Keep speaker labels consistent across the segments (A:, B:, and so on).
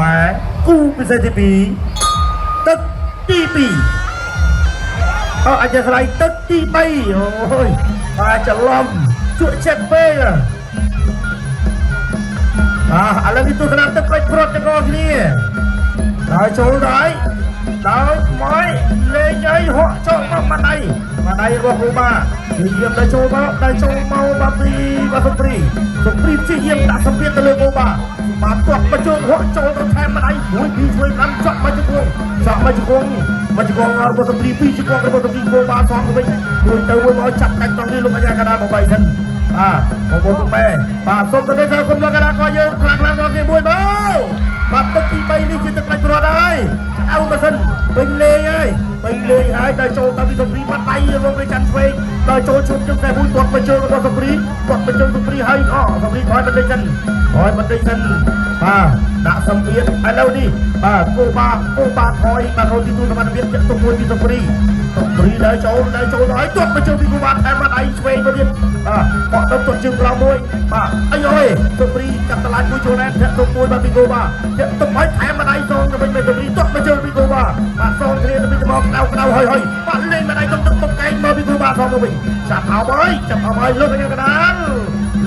A: ខ្មែរគូពិសេសទី2ទឹកទី2អអធិស្ឋានទឹកទី3អូយបាទច្រឡំជក់ចិត្តពេកអាឥឡូវនេះទស្សនាទឹកក្រាច់ព្រាត់ទាំងអស់គ្នាហើយចូលដល់ដោយមកលេងអីហក់ចុកមកម៉ាដៃម៉ាដៃរបស់គ្រូបាព្យាយាមដល់ចូលមកដល់ចូលមកបាទពីបាទសុព្រីសុព្រីព្យាយាមដាក់សម្ពាធទៅលើគ្រូបាបាទទាត់មកជើងហក់ចូលទៅថែមម៉ាដៃមួយពីរជួយ5ចក់មកជង្គង់ចក់មកជង្គង់មកជង្គង់របស់សុព្រីពីរជង្គង់របស់សុព្រីគ្រូបាសងទៅវិញមួយទៅមួយមកចាប់កាច់ត្រង់នេះលោកអាញាកដាមកបីសិនបាទបងប្អូនពុកម៉ែបាទសូមទៅនេះគុំលោកកដាក៏យើងខ្លាំងខ្លាំងដល់គេមួយមកបាទទឹកទី3នេះជាទឹកផ្ដាច់ព្រាត់ហើយអៅម៉ាស៊ីនពេញលេងហើយពេញលេងហើយដល់ចូលទៅពីសុព្រីបាត់ដៃរងទៅច័ន្ទឆ្វេងដល់ចូលឈុតជើងតែមួយទាត់មកជើងរបស់សុព្រីទាត់មកជើងសុព្រីហើយអសុព្រីថយបន្តិចសិនថយបន្តិចសិនបាទដាក់សម្ពាធឥឡូវនេះបាទគូបាគូបាថយបាទរត់ទីទូសមត្ថភាពចាក់ទុកមួយពីសុព្រីសុព្រីដល់ចូលដល់ចូលដល់ហើយទាត់មកជើងពីគូបាថែមបាត់ដៃឆ្វេងទៅទៀតបាទបកទៅទាត់ជើងក្រោមមួយបាទអាយអើយសុព្រីកាត់តឡាញមួយចូលណែនធាក់ទុកមួយបាទពីគូបាធាក់ទុកឲ្យថែមបាត់ដៃសងទៅវិញពីសុព្រីទាត់មកជើងពីគូបាបាទសងគ្នាទៅវិញទៅមកក្តៅក្តៅហើយហើយបាទលេងបាត់ដៃទុកទឹកទុកកែងមកពីគូបាសងទៅវិញចាប់អោបហើយចាប់អោបហើយលោកអញ្ញាកដាល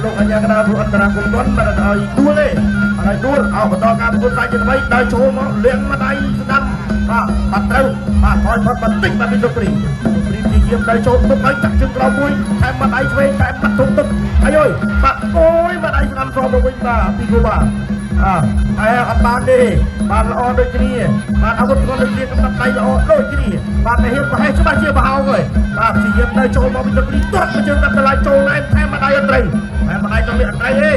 A: លោកអញ្ញាកដាលធ្វើអន្តរាគមន៍ទាន់បាទឲ្យដួលទេអត់ឲ្យដួលអោបន្តការប្រកួតសាច់ជាថ្មីដល់ចូលមកលៀងមកដៃស្ដាំបាទបាត់ត្រូវបាទថយផុតបន្តិចបាទពីសុព្រីសុព្រីព្យាយាមដល់ចូលទុកឲ្យចាក់ជើងក្រោមមួយថែមបាត់ដៃឆ្វេងថែមបាត់ទុកទឹកអាយអើយបាទអូយបាត់ដៃស្ដាំសមកវិញបាទពីគូបាទអើតែអត់បានទេបានល្អដូចគ្នាបាទអាវុធធ្ងន់ដូចគ្នាកំណត់ដៃល្អដូចគ្នាបាទតែហ៊ានប្រហែលច្បាស់ជាប្រហោងហើយបាទព្យាយាមទៅចូលមកពីទឹកនេះទាត់មកជើងកាត់តម្លៃចូលណែថែមម្ដាយអត់ត្រូវថែមម្ដាយចង់នេះអត់ត្រូវទេ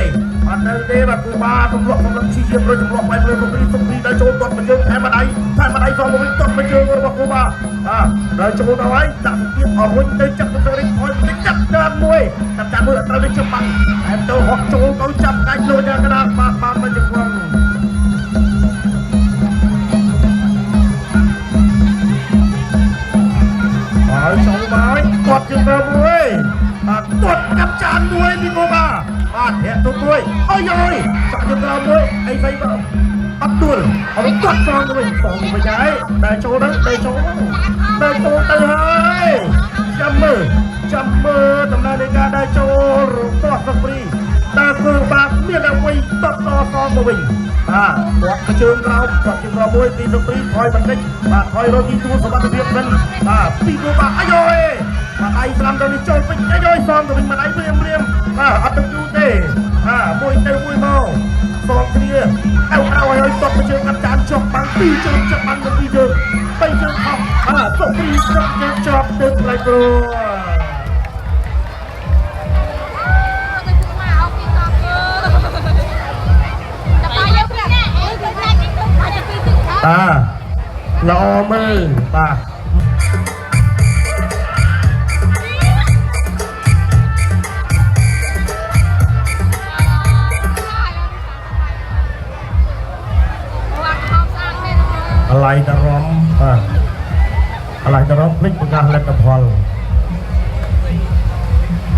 A: បាទនៅទេបាទគូបាទម្លាក់សម្លឹងព្យាយាមរយចម្លងបែបលើសុព្រីសុព្រីដល់ចូលទាត់មកជើងថែមម្ដាយថែមម្ដាយសងមកវិញទាត់មកជើងរបស់គូបាបាទដល់ចូលដល់ហើយដាក់សម្ពាធអរុញទៅចាប់ទៅរិញថយបន្តិចចាប់ចានមួយចាប់ចានមួយអត់ត្រូវទេជបាំងថែមចូលហក់ចូលទៅចាប់កាច់លោយ៉ាងកណ្ដាលបាទបានមកជង្គង់ហើយចូលមកហើយទាត់ជើងក្រោមមួយបាទទាត់កាប់ចានមួយពីគូបាបាទធាក់ទុកមួយអើយអើយចាក់ជើងក្រោមមួយអីស្អីបាទអត់ដួលអត់ទាត់សងទៅវិញសងទៅវិញហើយតែចូលទៅតែចូលតែចូលទៅហើយចាំមើលចាំមើលដំណើរនៃការដែលចូលរបស់សុព្រីតើគឺបាទមានអ្វីតបតសងមកវិញបាទទាត់ជើងក្រោមទាត់ជើងក្រោមមួយពីសុព្រីថយបន្តិចបាទថយរកទីទួលសុវត្ថិភាពសិនបាទពីគូបាទអាយអើយបាទដៃស្ដាំទៅនេះចូលពេញអាយអើយសងទៅវិញបាទដៃព្រាមព្រាមបាទអត់ទៅយូរទេបាទមួយទៅមួយមកសងគ្នាអៅអៅឲ្យទាត់ជើងកាត់ចានជាប់បាំងពីរជើងជាប់បាំងទៅពីរជើងបីជើងអស់បាទសុព្រីជាប់ជើងជាប់ទៅផ្លៃព្រួ
B: ទៅគឺមកអោពីកតែបាយយើងប្រាក់គឺណាច់អាចទៅពីទឹក
A: បាទល្អមើលបាទ
B: វត្តខំស្អាតមែន
A: អល័យតរំបាទអល័យតរំភ្លេចប្រកាសលទ្ធផល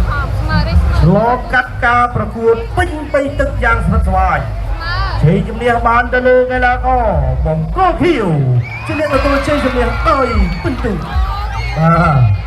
B: ខំស្មើទេស្មើ
A: ឆ្លងកាត់ការប្រកួតពេញបីទឹកយ៉ាងស្វិតស្វាញ
B: ស្មើ
A: ជ័យជំនះបានទៅលើកីឡាករបង្គោលខៀវជាអ្នកទទួលជ័យជំនះដោយពិន្ទុបាទ